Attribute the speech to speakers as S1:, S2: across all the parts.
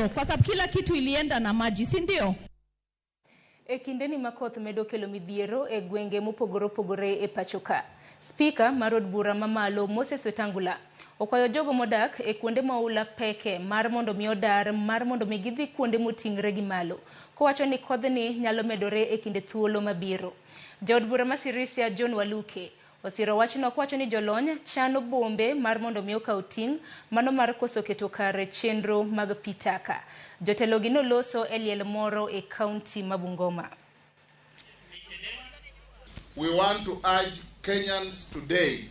S1: Ndio, kwa sababu kila kitu ilienda na maji, si ndio?
S2: E kindeni ma koth medo kelo midhiero e gwenge mopogore opogore e pacho ka. Spika mar od bura mamalo Moses Wetangula okwayo jogo modak e kuonde ma oula peke mar mondo mi odar mar mondo mi gidhi kuonde moting're gi malo, kowacho ni kodhni nyalo medore e kinde thuolo mabiro. Jaod bura ma Sirisia John Waluke osiro wachno kowacho ni jolony chano bombe mar mondo mi okaw ting' mano mar koso keto kare chenro mag pi taka. Jotelo gi noloso e liel moro e kaunti ma Bungoma.
S3: We want to urge Kenyans today,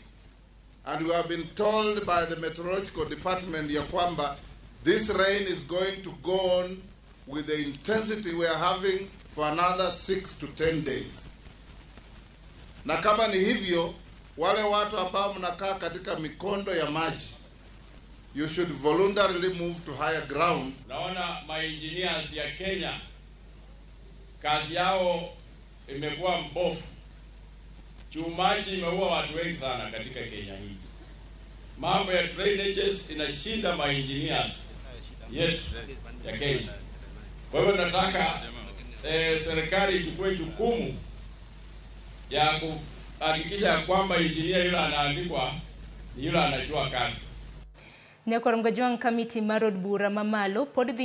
S3: and we have been told by the meteorological department ya kwamba this rain is going to go on with the intensity we are having for another 6 to 10 days. Na kama ni hivyo, wale watu ambao mnakaa katika mikondo ya maji, you should voluntarily move to higher ground.
S4: Naona maengineers ya Kenya kazi yao imekuwa mbofu. Juu maji imeua watu wengi sana katika Kenya hii. Mambo ya drainages inashinda maengineers yetu ya Kenya. Kwa hivyo nataka serikali ichukue jukumu ya kuhakikisha ya kwamba engineer yule anaandikwa ni yule anajua kazi.
S2: Nyakwar Mgajwang', kamiti mar od bura mamalo pod dhi